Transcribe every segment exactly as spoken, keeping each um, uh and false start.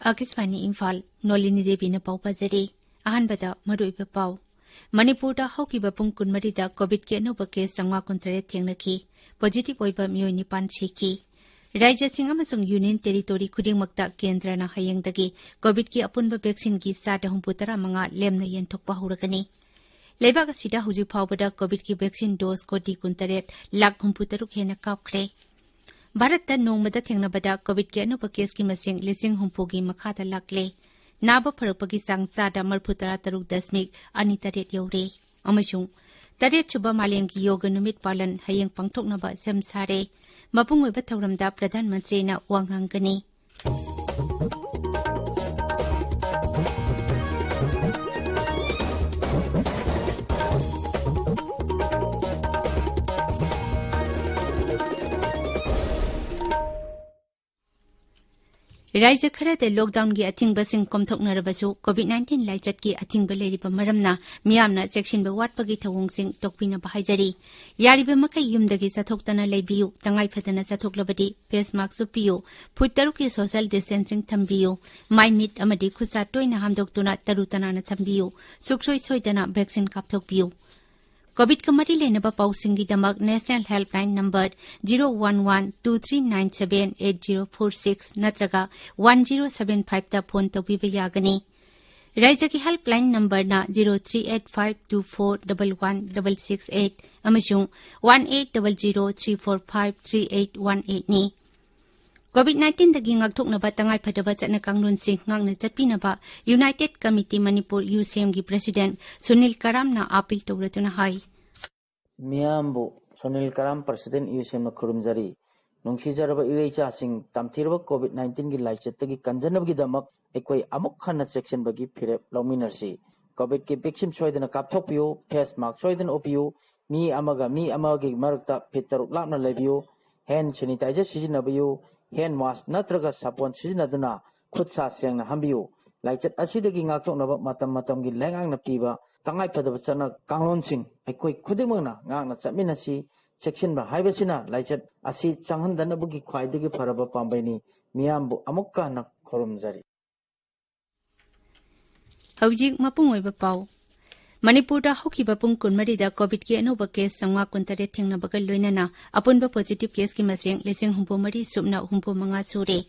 ꯑꯥꯀꯥꯁꯕꯥꯅꯤ ꯏꯝꯐꯥꯜ, ꯅꯣꯂꯤꯅꯤ ꯗꯦꯕꯤꯅ ꯄꯥꯎ ꯄꯥꯖꯔꯤ꯫ ꯑꯍꯥꯟꯕꯗ ꯃꯔꯨꯑꯣꯏꯕ ꯄꯥꯎ꯫ ꯃꯅꯤꯄꯨꯔꯗ ꯍꯧꯈꯤꯕ ꯄꯨꯡ ꯀꯨꯟꯃꯔꯤꯗ ꯀꯣꯚꯤꯗꯀꯤ ꯑꯅꯧꯕ ꯀꯦꯁ ꯆꯥꯝꯃꯉꯥ ꯀꯨꯟꯇꯔꯦꯠ ꯊꯦꯡꯅꯈꯤ꯫ ꯄꯣꯖꯤꯇꯤꯚ ꯑꯣꯏꯕ ꯃꯤꯑꯣꯏ ꯅꯤꯄꯥꯟ ꯁꯤꯈꯤ꯫ ꯔꯥꯖ꯭ꯌꯁꯤꯡ ꯑꯃꯁꯨꯡ ꯌꯨꯅꯤꯌꯟ ꯇꯦꯔꯤꯇꯣꯔꯤ ꯈꯨꯗꯤꯡꯃꯛꯇ ꯀꯦꯟꯗ꯭ꯔꯅ ꯍꯌꯦꯡꯗꯒꯤ ꯀꯣꯚꯤꯗꯀꯤ ꯑꯄꯨꯟꯕ ꯚꯦꯛꯁꯤꯟꯒꯤ ꯆꯥꯗ ꯍꯨꯝꯐꯨꯇꯔꯥ ꯃꯉꯥ ꯂꯦꯝꯅ ꯌꯦꯟꯊꯣꯛꯄ ꯍꯧꯔꯒꯅꯤ꯫ ꯂꯩꯕꯥꯛ ꯑꯁꯤꯗ ꯍꯧꯖꯤꯛ ꯐꯥꯎꯕꯗ ꯀꯣꯚꯤꯗꯀꯤ ꯚꯦꯛꯁꯤꯟ ꯗꯣꯁ ꯀꯣꯇꯤ ꯀꯨꯟꯇꯔꯦꯠ ꯂꯥꯈ ꯍꯨꯝꯐꯨꯇꯔꯨꯛ ꯍꯦꯟꯅ ꯀꯥꯞꯈ꯭ꯔꯦ꯫ ꯚꯥꯔꯠꯇ ꯅꯣꯡꯃꯗ ꯊꯦꯡꯅꯕꯗ ꯀꯣꯚꯤꯗꯀꯤ ꯑꯅꯧꯕ ꯀꯦꯁꯀꯤ ꯃꯁꯤꯡ ꯂꯤꯁꯤꯡ ꯍꯨꯝꯐꯨꯒꯤ ꯃꯈꯥꯗ ꯂꯥꯛꯂꯦ꯫ ꯅꯥꯕ ꯐꯔꯛꯄꯒꯤ ꯆꯥꯡ ꯆꯥꯗ ꯃꯔꯤꯐꯨꯇꯔꯥ ꯇꯔꯨꯛ ꯗꯁꯃꯤꯛ ꯑꯅꯤ ꯇꯔꯦꯠ ꯌꯧꯔꯦ꯫ ꯑꯃꯁꯨꯡ ꯇꯔꯦꯠꯁꯨꯕ ꯃꯥꯂꯦꯝꯒꯤ ꯌꯣꯒ ꯅꯨꯃꯤꯠ ꯄꯥꯂꯟ ꯍꯌꯦꯡ ꯄꯥꯡꯊꯣꯛꯅꯕ ꯁꯦꯝ ꯁꯥꯔꯦ꯫ ꯃꯄꯨꯡ ꯑꯣꯏꯕ ꯊꯧꯔꯝꯗ ꯄ꯭ꯔꯙꯥꯟ ꯃꯟꯇ꯭ꯔꯤꯅ ꯋꯥ ꯉꯥꯡꯒꯅꯤ꯫ ꯔꯥꯖ꯭ꯌ ꯈꯔꯗ ꯂꯣꯛꯗꯥꯎꯟꯒꯤ ꯑꯊꯤꯡꯕꯁꯤꯡ ꯀꯣꯝꯊꯣꯛꯅꯔꯕꯁꯨ, ꯀꯣꯚꯤꯗ ꯅꯥꯏꯟꯇꯤꯟ ꯂꯥꯏꯆꯠꯀꯤ ꯑꯊꯤꯡꯕ ꯂꯩꯔꯤꯕ ꯃꯔꯝꯅ ꯃꯤꯌꯥꯝꯅ ꯆꯦꯛꯁꯤꯟꯕ ꯋꯥꯠꯄꯒꯤ ꯊꯧꯑꯣꯡꯁꯤꯡ ꯇꯣꯛꯄꯤꯅꯕ ꯍꯥꯏꯖꯔꯤ꯫ ꯌꯥꯔꯤꯕ ꯃꯈꯩ ꯌꯨꯝꯗꯒꯤ ꯆꯠꯊꯣꯛꯇꯅ ꯂꯩꯕꯤꯌꯨ꯫ ꯇꯉꯥꯏ ꯐꯗꯅ ꯆꯠꯊꯣꯛꯂꯕꯗꯤ ꯐꯦꯁ ꯃꯥꯁ꯭ꯛ ꯎꯞꯄꯤꯌꯨ꯫ ꯐꯨꯠ ꯇꯔꯨꯛꯀꯤ ꯁꯣꯁꯤꯌꯦꯜ ꯗꯤꯁꯇꯦꯟꯁꯤꯡ ꯊꯝꯕꯤꯌꯨ꯫ ꯃꯥꯏ, ꯃꯤꯠ ꯑꯃꯗꯤ ꯈꯨꯠꯁꯥ ꯇꯣꯏꯅ ꯍꯥꯝꯗꯣꯛꯇꯨꯅ ꯇꯔꯨ ꯇꯅꯥꯟꯅ ꯊꯝꯕꯤꯌꯨ꯫ ꯁꯨꯡꯁꯣꯏ ꯁꯣꯏꯗꯅ ꯚꯦꯛꯁꯤꯟ ꯀꯥꯞꯊꯣꯛꯄꯤꯌꯨ꯫ ꯀꯣꯚꯤꯗꯀ ꯃꯔꯤ ꯂꯩꯅꯕ ꯄꯥꯎꯁꯤꯡꯒꯤꯗꯃꯛ national helpline number zero one one two three nine seven eight zero four six ꯅꯠꯇ꯭ꯔꯒ ꯋꯥꯟ ꯖꯤꯔꯣ ꯁꯚꯦꯟ ꯐꯥꯏꯚꯇ ꯐꯣꯟ ꯇꯧꯕꯤꯕ ꯌꯥꯒꯅꯤ꯫ ꯔꯥꯖ꯭ꯌꯒꯤ ꯍꯦꯜꯞꯂꯥꯏꯟ ꯅꯝꯕꯔꯅ zero three eight five two four double one double six eight ꯑꯃꯁꯨꯡ one eight double zero three four five three eight one ꯑꯩꯠꯅꯤ꯫ Covid ꯅꯥꯏꯟꯇꯤꯟꯗꯒꯤ ꯉꯥꯛꯊꯣꯛꯅꯕ ꯇꯉꯥꯏ ꯐꯗꯕ ꯆꯠꯅ ꯀꯥꯡꯂꯣꯟꯁꯤꯡ ꯉꯥꯛꯅ ꯆꯠꯄꯤꯅꯕ ꯌꯨꯅꯥꯏꯇꯦꯗ ꯀꯃꯤꯇꯤ ꯃꯅꯤꯄꯨꯔ, ꯌꯨꯁꯦꯝꯒꯤ ꯄ꯭ꯔꯁꯤꯗꯦꯟꯠ ꯁꯨꯅꯤꯜ ꯀꯔꯥꯝꯅ ꯑꯥꯄꯤꯜ ꯇꯧꯔꯗꯨꯅ ꯍꯥꯏ꯫ ꯃꯤꯌꯥꯝꯕꯨ ꯁꯨꯅꯤꯜ ꯀꯔꯥꯝ, ꯄ꯭ꯔꯁꯤꯗꯦꯟꯠ, ꯌꯨꯁꯦꯝꯅ ꯈꯨꯔꯨꯝꯖꯔꯤ꯫ ꯅꯨꯡꯁꯤꯖꯔꯕ ꯏꯔꯩꯆꯥꯁꯤꯡ, ꯇꯝꯊꯤꯔꯕ ꯀꯣꯚꯤꯗ ꯅꯥꯏꯟꯇꯤꯟꯒꯤ ꯂꯥꯏꯆꯠꯇꯒꯤ ꯀꯟꯖꯅꯕꯒꯤꯗꯃꯛ ꯑꯩꯈꯣꯏ ꯑꯃꯨꯛ ꯍꯟꯅ ꯆꯦꯛꯁꯤꯟꯕꯒꯤ ꯐꯤꯔꯦꯞ ꯂꯧꯃꯤꯟꯅꯔꯁꯤ꯫ ꯀꯣꯚꯤꯗꯀꯤ ꯚꯦꯛꯁꯤꯟ ꯁꯣꯏꯗꯅ ꯀꯥꯞꯊꯣꯛꯄꯤꯌꯨ, ꯐꯦꯁ ꯃꯥꯁ꯭ꯛ ꯁꯣꯏꯗꯅ ꯎꯞꯄꯤꯌꯨ, ꯃꯤ ꯑꯃꯒ ꯃꯤ ꯑꯃꯒꯤ ꯃꯔꯛꯇ ꯐꯤꯠ ꯇꯔꯨꯛ ꯂꯥꯞꯅ ꯂꯩꯕꯤꯌꯨ, ꯍꯦꯟ ꯁꯦꯅꯤꯇꯥꯏꯖꯔ ꯁꯤꯖꯤꯟꯅꯕꯤꯌꯨ, ꯍꯦꯟ ꯋꯥꯁ ꯅꯠꯇ꯭ꯔꯒ ꯁꯥꯄꯣꯟ ꯁꯤꯖꯤꯟꯅꯗꯨꯅ ꯈꯨꯠ ꯁꯥ ꯁꯦꯡꯅ ꯍꯥꯝꯕꯤꯌꯨ꯫ ꯂꯥꯏꯆꯠ ꯑꯁꯤꯗꯒꯤ ꯉꯥꯛꯊꯣꯛꯅꯕ ꯃꯇꯝ ꯃꯇꯝꯒꯤ ꯂꯩꯉꯥꯛꯅ ꯄꯤꯕ ꯇꯉꯥꯏ ꯐꯗꯕ ꯆꯠꯅ ꯀꯥꯡꯂꯣꯟꯁꯤꯡ ꯑꯩꯈꯣꯏ ꯈꯨꯗꯤꯡꯃꯛꯅ ꯉꯥꯛꯅ ꯆꯠꯃꯤꯟꯅꯁꯤ꯫ ꯆꯦꯛꯁꯤꯟꯕ ꯍꯥꯏꯕꯁꯤꯅ ꯂꯥꯏꯆꯠ ꯑꯁꯤ ꯆꯪꯍꯟꯗꯅꯕꯒꯤ ꯈ꯭ꯋꯥꯏꯗꯒꯤ ꯐꯔꯕ ꯄꯥꯝꯕꯩꯅꯤ꯫ ꯃꯤꯌꯥꯝꯕꯨ ꯑꯃꯨꯛꯀ ꯍꯟꯅ ꯈꯨꯔꯨꯝꯖꯔꯤ꯫ ꯍꯧꯖꯤꯛ ꯃꯄꯨꯡ ꯑꯣꯏꯕ ꯄꯥꯎ꯫ ꯃꯅꯤꯄꯨꯔꯗ ꯍꯧꯈꯤꯕ ꯄꯨꯡ ꯀꯨꯟꯃꯔꯤꯗ ꯀꯣꯚꯤꯗꯀꯤ ꯑꯅꯧꯕ ꯀꯦꯁ ꯆꯥꯝꯃꯉꯥ ꯀꯨꯟꯇꯔꯦꯠ ꯊꯦꯡꯅꯕꯒ ꯂꯣꯏꯅꯅ ꯑꯄꯨꯟꯕ ꯄꯣꯖꯤꯇꯤꯚ ꯀꯦꯁꯀꯤ ꯃꯁꯤꯡ ꯂꯤꯁꯤꯡ ꯍꯨꯝꯐꯨ ꯃꯔꯤ ꯁꯨꯞꯅ ꯍꯨꯝꯐꯨ ꯃꯉꯥ ꯁꯨꯔꯦ꯫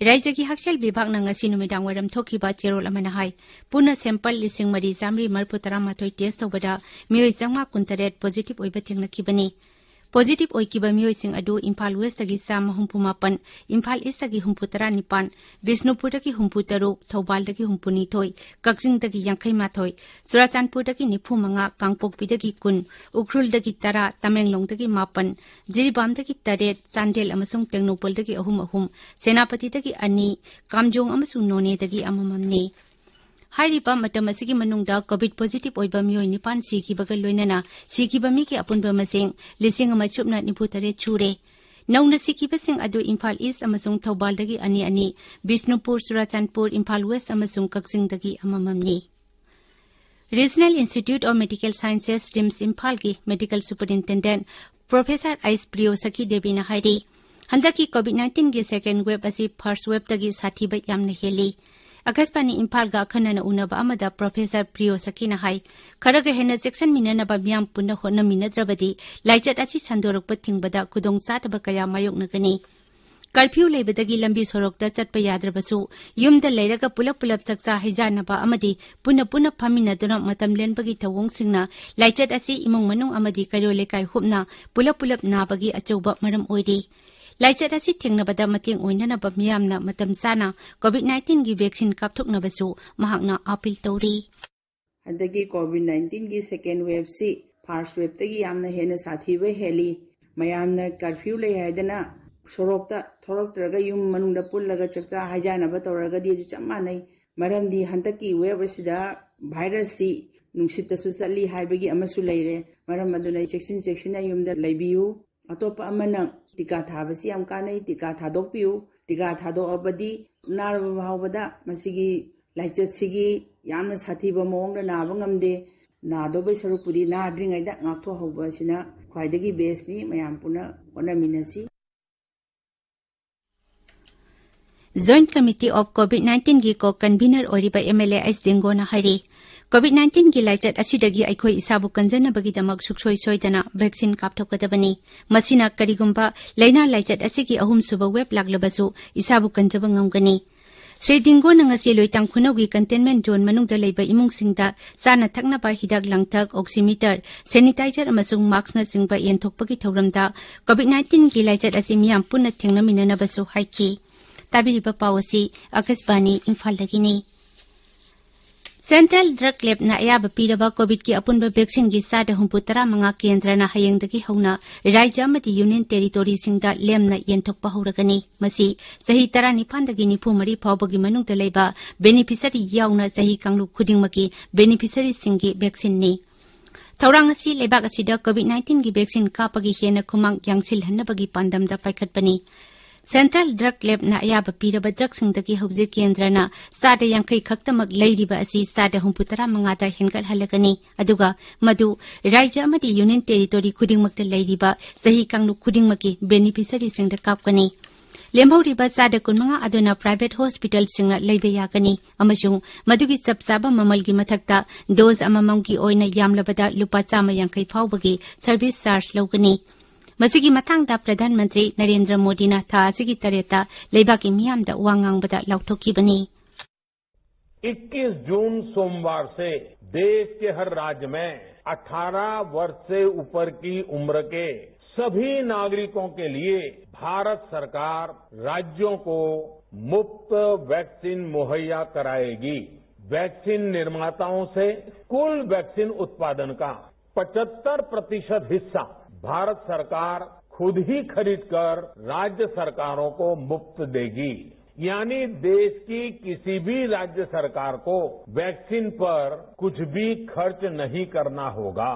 ꯔꯥꯖ꯭ꯌꯒꯤ ꯍꯛꯁꯦꯜ ꯕꯤꯚꯥꯒꯅ ꯉꯁꯤ ꯅꯨꯃꯤꯗꯥꯡ ꯋꯥꯏꯔꯝ ꯊꯣꯛꯈꯤꯕ ꯆꯦꯔꯣꯜ ꯑꯃꯅ ꯍꯥꯏ, ꯄꯨꯟꯅ ꯁꯦꯝꯄꯜ ꯂꯤꯁꯤꯡ ꯃꯔꯤ ꯆꯥꯝꯃꯔꯤ ꯃꯔꯤꯐꯨ ꯇꯔꯥꯃꯥꯊꯣꯏ ꯇꯦꯁ ꯇꯧꯕꯗ ꯃꯤꯑꯣꯏ ꯆꯥꯝꯃꯉꯥ ꯀꯨꯟꯇꯔꯦꯠ ꯄꯣꯖꯤꯇꯤꯚ ꯑꯣꯏꯕ ꯊꯦꯡꯅꯈꯤꯕꯅꯤ꯫ ꯄꯣꯖꯤꯇꯤꯚ ꯑꯣꯏꯈꯤꯕ ꯃꯤꯑꯣꯏꯁꯤꯡ ꯑꯗꯨ ꯏꯝꯐꯥꯜ ꯋꯦꯁꯇꯒꯤ ꯆꯥꯝꯃ ꯍꯨꯝꯐꯨ ꯃꯥꯄꯟ, ꯏꯝꯐꯥꯜ ꯏꯁꯇꯒꯤ ꯍꯨꯝꯐꯨ ꯇꯔꯥꯅꯤꯄꯥꯟ, ꯕꯤꯁꯅꯨꯄꯨꯔꯗꯒꯤ ꯍꯨꯝꯐꯨ ꯇꯔꯨꯛ, ꯊꯧꯕꯥꯜꯗꯒꯤ ꯍꯨꯝꯐꯨ ꯅꯤꯊꯣꯏ, ꯀꯛꯆꯤꯡꯗꯒꯤ ꯌꯥꯡꯈꯩ ꯃꯥꯊꯣꯏ, ꯆꯨꯔꯥꯆꯥꯟꯄꯨꯔꯗꯒꯤ ꯅꯤꯐꯨ ꯃꯉꯥ, ꯀꯥꯡꯄꯣꯛꯄꯤꯗꯒꯤ ꯀꯨꯟ, ꯎꯈ꯭ꯔꯨꯜꯗꯒꯤ ꯇꯔꯥ, ꯇꯃꯦꯡꯂꯣꯡꯗꯒꯤ ꯃꯥꯄꯟ, ꯖꯤꯔꯤꯕꯥꯝꯗꯒꯤ ꯇꯔꯦꯠ, ꯆꯥꯟꯗꯦꯜ ꯑꯃꯁꯨꯡ ꯇꯦꯡꯅꯧꯄꯜꯗꯒꯤ ꯑꯍꯨꯝ ꯑꯍꯨꯝ, ꯁꯦꯅꯥꯄꯇꯤꯗꯒꯤ ꯑꯅꯤ, ꯀꯥꯝꯖꯣꯡ ꯑꯃꯁꯨꯡ ꯅꯣꯅꯦꯗꯒꯤ ꯑꯃꯃꯝꯅꯤ꯫ ꯍꯥꯏꯔꯤꯕ ꯃꯇꯝ ꯑꯁꯤꯒꯤ ꯃꯅꯨꯡꯗ ꯀꯣꯚꯤꯗ ꯄꯣꯖꯤꯇꯤꯚ ꯑꯣꯏꯕ ꯃꯤꯑꯣꯏ ꯅꯤꯄꯥꯟ ꯁꯤꯈꯤꯕꯒ ꯂꯣꯏꯅꯅ ꯁꯤꯈꯤꯕ ꯃꯤꯒꯤ ꯑꯄꯨꯟꯕ ꯃꯁꯤꯡ ꯂꯤꯁꯤꯡ ꯑꯃ ꯁꯨꯞꯅ ꯅꯤꯐꯨ ꯇꯔꯦꯠ ꯁꯨꯔꯦ꯫ ꯅꯧꯅ ꯁꯤꯈꯤꯕꯁꯤꯡ ꯑꯗꯨ ꯏꯝꯐꯥꯜ ꯏꯁ ꯑꯃꯁꯨꯡ ꯊꯧꯕꯥꯜꯗꯒꯤ ꯑꯅꯤ ꯑꯅꯤ, ꯕꯤꯁꯅꯨꯄꯨꯔ, ꯆꯨꯔꯥꯆꯥꯟꯄꯨꯔ, ꯏꯝꯐꯥꯜ ꯋꯦꯁ ꯑꯃꯁꯨꯡ ꯀꯛꯆꯤꯡꯗꯒꯤ ꯑꯃꯃꯝꯅꯤ꯫ Regional Institute of Medical Sciences, RIMS ꯏꯝꯐꯥꯜꯒꯤ ꯃꯦꯗꯤꯀꯦꯜ ꯁꯨꯄꯔꯤꯟꯇꯦꯟꯗꯦꯟꯠ ꯄ꯭ꯔꯣꯐꯦꯁꯔ ꯑꯩꯁ ꯄ꯭ꯔꯤꯌꯣꯁꯈꯤ ꯗꯦꯕꯤꯅ ꯍꯥꯏꯔꯤ, ꯍꯟꯗꯛꯀꯤ ꯀꯣꯚꯤꯗ ꯅꯥꯏꯟꯇꯤꯟꯒꯤ ꯁꯦꯀꯦꯟ ꯋꯦꯕ ꯑꯁꯤ ꯐꯥꯔꯁ ꯋꯦꯕꯇꯒꯤ ꯁꯥꯊꯤꯕ ꯌꯥꯝꯅ ꯍꯦꯜꯂꯤ꯫ ꯑꯀꯥꯁꯕꯥꯅꯤ ꯏꯝꯐꯥꯜꯒ ꯑꯈꯟꯅꯅ ꯎꯅꯕ ꯑꯃꯗ ꯄ꯭ꯔꯣꯐꯦꯁꯔ ꯄ꯭ꯔꯤꯌꯣꯁꯈꯤꯅ ꯍꯥꯏ, ꯈꯔꯒ ꯍꯦꯟꯅ ꯆꯦꯛꯁꯤꯟꯃꯤꯟꯅꯅꯕ ꯃꯤꯌꯥꯝ ꯄꯨꯟꯅ ꯍꯣꯠꯅꯃꯤꯟꯅꯗ꯭ꯔꯕꯗꯤ ꯂꯥꯏꯆꯠ ꯑꯁꯤ ꯁꯟꯗꯣꯔꯛꯄ ꯊꯤꯡꯕꯗ ꯈꯨꯗꯣꯡꯆꯥꯗꯕ ꯀꯌꯥ ꯃꯥꯌꯣꯛꯅꯒꯅꯤ꯫ ꯀꯔꯐ꯭ꯌꯨ ꯂꯩꯕꯗꯒꯤ ꯂꯝꯕꯤ ꯁꯣꯔꯣꯛꯇ ꯆꯠꯄ ꯌꯥꯗ꯭ꯔꯕꯁꯨ, ꯌꯨꯝꯗ ꯂꯩꯔꯒ ꯄꯨꯂꯞ ꯄꯨꯂꯞ ꯆꯥꯛꯆꯥ ꯍꯩꯖꯥꯅꯕ ꯑꯃꯗꯤ ꯄꯨꯟꯅ ꯄꯨꯟꯅ ꯐꯝꯃꯤꯟꯅꯗꯨꯅ ꯃꯇꯝ ꯂꯦꯟꯕꯒꯤ ꯊꯧꯑꯣꯡꯁꯤꯡꯅ ꯂꯥꯏꯆꯠ ꯑꯁꯤ ꯏꯃꯨꯡ ꯃꯅꯨꯡ ꯑꯃꯗꯤ ꯀꯩꯔꯣꯏ ꯂꯩꯀꯥꯏ ꯍꯨꯞꯅ ꯄꯨꯂꯞ ꯄꯨꯂꯞ ꯅꯥꯕꯒꯤ ꯑꯆꯧꯕ ꯃꯔꯝ ꯑꯣꯏꯔꯤ꯫ ꯂꯥꯏꯆꯠ ꯑꯁꯤ ꯊꯦꯡꯅꯕꯗ ꯃꯇꯦꯡ ꯑꯣꯏꯅꯅꯕ ꯃꯤꯌꯥꯝꯅ ꯃꯇꯝ ꯆꯥꯅ ꯀꯣꯚꯤꯗ ꯅꯥꯏꯟꯇꯤꯟꯒꯤ ꯚꯦꯛꯁꯤꯟ ꯀꯥꯞꯊꯣꯛꯅꯕꯁꯨ ꯃꯍꯥꯛꯅ ꯑꯥꯄꯤꯜ ꯇꯧꯔꯤ꯫ ꯍꯟꯗꯛꯀꯤ ꯀꯣꯚꯤꯗ ꯅꯥꯏꯟꯇꯤꯟꯒꯤ ꯁꯦꯀꯦꯟ ꯋꯦꯕꯁꯤ ꯐꯥꯔꯁ ꯋꯦꯕꯇꯒꯤ ꯌꯥꯝꯅ ꯍꯦꯟꯅ ꯁꯥꯊꯤꯕ ꯍꯦꯜꯂꯤ꯫ ꯃꯌꯥꯝꯅ ꯀꯔꯐ꯭ꯌꯨ ꯂꯩ ꯍꯥꯏꯗꯅ ꯁꯣꯔꯣꯛꯇ ꯊꯣꯛꯂꯛꯇ꯭ꯔꯒ ꯌꯨꯝ ꯃꯅꯨꯡꯗ ꯄꯨꯜꯂꯒ ꯆꯥꯛꯆꯥ ꯍꯩꯖꯥꯅꯕ ꯇꯧꯔꯒꯗꯤ ꯑꯗꯨ ꯆꯞ ꯃꯥꯟꯅꯩ꯫ ꯃꯔꯝꯗꯤ ꯍꯟꯗꯛꯀꯤ ꯋꯦꯕ ꯑꯁꯤꯗ ꯚꯥꯏꯔꯁꯁꯤ ꯅꯨꯡꯁꯤꯠꯇꯁꯨ ꯆꯠꯂꯤ ꯍꯥꯏꯕꯒꯤ ꯑꯃꯁꯨ ꯂꯩꯔꯦ꯫ ꯃꯔꯝ ꯑꯗꯨꯅ ꯆꯦꯛꯁꯤꯟ ꯆꯦꯛꯁꯤꯟꯅ ꯌꯨꯝꯗ ꯂꯩꯕꯤꯌꯨ꯫ ꯑꯇꯣꯞꯄ ꯑꯃꯅ ꯇꯤꯀꯥ ꯊꯥꯕꯁꯤ ꯌꯥꯝ ꯀꯥꯟꯅꯩ꯫ ꯇꯤꯀꯥ ꯊꯥꯗꯣꯛꯄꯤꯌꯨ꯫ ꯇꯤꯀꯥ ꯊꯥꯗꯣꯛꯑꯕꯗꯤ ꯅꯥꯔꯕ ꯐꯥꯎꯕꯗ ꯃꯁꯤꯒꯤ ꯂꯥꯏꯆꯠꯁꯤꯒꯤ ꯌꯥꯝꯅ ꯁꯥꯊꯤꯕ ꯃꯑꯣꯡꯗ ꯅꯥꯕ ꯉꯝꯗꯦ꯫ ꯅꯥꯗꯧꯕꯩ ꯁꯔꯨꯛꯄꯨꯗꯤ ꯅꯥꯗ꯭ꯔꯤꯉꯩꯗ ꯉꯥꯛꯊꯣꯛꯍꯧꯕ ꯑꯁꯤꯅ ꯈ꯭ꯋꯥꯏꯗꯒꯤ ꯕꯦꯁꯅꯤ꯫ ꯃꯌꯥꯝ ꯄꯨꯟꯅ ꯍꯣꯠꯅꯃꯤꯟꯅꯁꯤ꯫ Joint Committee of COVID nineteen ꯒꯤ ꯀꯣ ꯀꯟꯚꯤꯅꯔ ꯑꯣꯏꯔꯤꯕ ꯑꯦꯝ ꯑꯦꯜ ꯑꯦ ꯑꯩꯆ ꯗꯤꯡꯒꯣꯅ ꯍꯥꯏꯔꯤ, COVID nineteen ꯒꯤ ꯂꯥꯏꯆꯠ ꯑꯁꯤꯗꯒꯤ ꯑꯩꯈꯣꯏ ꯏꯁꯥꯕꯨ ꯀꯟꯖꯅꯕꯒꯤꯗꯃꯛ ꯁꯨꯛꯁꯣꯏ ꯁꯣꯏꯗꯅ ꯚꯦꯛꯁꯤꯟ ꯀꯥꯞꯊꯣꯛꯀꯗꯕꯅꯤ꯫ ꯃꯁꯤꯅ ꯀꯔꯤꯒꯨꯝꯕ ꯂꯥꯏꯅꯥ ꯂꯥꯏꯆꯠ ꯑꯁꯤꯒꯤ ꯑꯍꯨꯝꯁꯨꯕ ꯋꯦꯕ ꯂꯥꯛꯂꯕꯁꯨ ꯏꯁꯥꯕꯨ ꯀꯟꯖꯕ ꯉꯝꯒꯅꯤ꯫ ꯁ꯭ꯔꯤ ꯗꯤꯡꯒꯣꯅ ꯉꯁꯤ ꯂꯣꯏꯇꯥꯡ ꯈꯨꯅꯧꯒꯤ ꯀꯟꯇꯦꯟꯃꯦꯟ ꯖꯣꯟ ꯃꯅꯨꯡꯗ ꯂꯩꯕ ꯏꯃꯨꯡꯁꯤꯡꯗ ꯆꯥꯅ ꯊꯛꯅꯕ ꯍꯤꯗꯥꯛ ꯂꯥꯡꯊꯛ, ꯑꯣꯛꯁꯤꯃꯤꯇꯔ, ꯁꯦꯅꯤꯇꯥꯏꯖꯔ ꯑꯃꯁꯨꯡ ꯃꯥꯛꯁꯅꯆꯤꯡꯕ ꯌꯦꯟꯊꯣꯛꯄꯒꯤ ꯊꯧꯔꯝꯗ COVID nineteen ꯒꯤ ꯂꯥꯏꯆꯠ ꯑꯁꯤ ꯃꯤꯌꯥꯝ ꯄꯨꯟꯅ ꯊꯦꯡꯅꯃꯤꯟꯅꯅꯕꯁꯨ ꯍꯥꯏꯈꯤ꯫ ꯇꯥꯕꯤꯔꯤꯕ ꯄꯥꯎ ꯑꯁꯤ ꯑꯀꯥꯁꯕꯥꯅꯤ ꯏꯝꯐꯥꯜꯗꯒꯤꯅꯤ꯫ Central Drug Lab ꯅ ꯑꯌꯥꯕ ꯄꯤꯔꯕ COVID ꯀꯤ ꯑꯄꯨꯟꯕ ꯚꯦꯛꯁꯤꯟꯒꯤ ꯆꯥꯗ ꯍꯨꯝꯐꯨ ꯇꯔꯥ ꯃꯉꯥ ꯀꯦꯟꯗ꯭ꯔꯅ ꯍꯌꯦꯡꯗꯒꯤ ꯍꯧꯅ ꯔꯥꯖ꯭ꯌ ꯑꯃꯗꯤ ꯌꯨꯅꯤꯌꯟ ꯇꯦꯔꯤꯇꯣꯔꯤꯁꯤꯡꯗ ꯂꯦꯝꯅ ꯌꯦꯟꯊꯣꯛꯄ ꯍꯧꯔꯒꯅꯤ꯫ ꯃꯁꯤ ꯆꯍꯤ ꯇꯔꯥꯅꯤꯄꯥꯟꯗꯒꯤ ꯅꯤꯐꯨ ꯃꯔꯤ ꯐꯥꯎꯕꯒꯤ ꯃꯅꯨꯡꯗ ꯂꯩꯕ ꯕꯦꯅꯤꯐꯤꯁꯔꯤ ꯌꯥꯎꯅ ꯆꯍꯤ ꯀꯥꯡꯂꯨꯞ ꯈꯨꯗꯤꯡꯃꯛꯀꯤ ꯕꯦꯅꯤꯐꯤꯁꯔꯤꯁꯤꯡꯒꯤ ꯚꯦꯛꯁꯤꯟꯅꯤ꯫ ꯊꯧꯔꯥꯡ ꯑꯁꯤ ꯂꯩꯕꯥꯛ ꯑꯁꯤꯗ COVID nineteen ꯒꯤ ꯚꯦꯛꯁꯤꯟ ꯀꯥꯞꯄꯒꯤ ꯍꯦꯟꯅ ꯈꯨꯃꯥꯡ ꯌꯥꯡꯁꯤꯜꯍꯟꯅꯕꯒꯤ ꯄꯥꯟꯗꯝꯗ ꯄꯥꯏꯈꯠꯄꯅꯤ꯫ Central Drug Lab ꯅ ꯑꯌꯥꯕ ꯄꯤꯔꯕ ꯗ꯭ꯔꯒꯁꯤꯡꯗꯒꯤ ꯍꯧꯖꯤꯛ ꯀꯦꯟꯗ꯭ꯔꯅ ꯆꯥꯗ ꯌꯥꯡꯈꯩ ꯈꯛꯇꯃꯛ ꯂꯩꯔꯤꯕ ꯑꯁꯤ ꯆꯥꯗ ꯍꯨꯝꯐꯨ ꯇꯔꯥ ꯃꯉꯥꯗ ꯍꯦꯟꯒꯠꯍꯜꯂꯒꯅꯤ, ꯑꯗꯨꯒ ꯃꯗꯨ ꯔꯥꯖ꯭ꯌ ꯑꯃꯗꯤ ꯌꯨꯅꯤꯌꯟ ꯇꯦꯔꯤꯇꯣꯔꯤ ꯈꯨꯗꯤꯡꯃꯛꯇ ꯂꯩꯔꯤꯕ ꯆꯍꯤ ꯀꯥꯡꯂꯨꯞ ꯈꯨꯗꯤꯡꯃꯛꯀꯤ ꯕꯦꯅꯤꯐꯤꯁꯔꯤꯁꯤꯡꯗ ꯀꯥꯞꯀꯅꯤ꯫ ꯂꯦꯝꯍꯧꯔꯤꯕ ꯆꯥꯗ ꯀꯨꯟꯃꯉꯥ ꯑꯗꯨꯅ ꯄ꯭ꯔꯥꯏꯚꯦꯠ ꯍꯣꯁꯄꯤꯇꯥꯜꯁꯤꯡꯅ ꯂꯩꯕ ꯌꯥꯒꯅꯤ ꯑꯃꯁꯨꯡ ꯃꯗꯨꯒꯤ ꯆꯞ ꯆꯥꯕ ꯃꯃꯜꯒꯤ ꯃꯊꯛꯇ ꯗꯣꯖ ꯑꯃꯃꯝꯒꯤ ꯑꯣꯏꯅ ꯌꯥꯝꯂꯕꯗ ꯂꯨꯄꯥ ꯆꯥꯝꯃ ꯌꯥꯡꯈꯩ ꯐꯥꯎꯕꯒꯤ ꯁꯔꯚꯤꯁ ꯆꯥꯔꯖ ꯂꯧꯒꯅꯤ꯫ ꯃꯁꯤꯒꯤ ꯃꯇꯥꯡꯗ ꯄ꯭ꯔꯙꯥꯟ ꯃꯟꯇ꯭ꯔꯤ ꯅꯔꯦꯟꯗ꯭ꯔ ꯃꯣꯗꯤꯅ ꯊꯥ ꯑꯁꯤꯒꯤ ꯇꯔꯦꯠꯇ ꯂꯩꯕꯥꯛꯀꯤ ꯃꯤꯌꯥꯝꯗ ꯋꯥ ꯉꯥꯡꯕꯗ ꯂꯥꯎꯊꯣꯛꯈꯤꯕꯅꯤ꯫ इक्कीस जून सोमवार से देश के हर राज्य में अठारह वर्ष से ऊपर की उम्र के सभी नागरिकों के लिए भारत सरकार राज्यों को मुफ्त वैक्सीन मुहैया कराएगी। वैक्सीन निर्माताओं से कुल वैक्सीन उत्पादन का पचहत्तर प्रतिशत हिस्सा भारत सरकार खुद ही खरीद कर राज्य सरकारों को मुफ्त देगी। यानी देश की किसी भी राज्य सरकार को वैक्सीन पर कुछ भी खर्च नहीं करना होगा।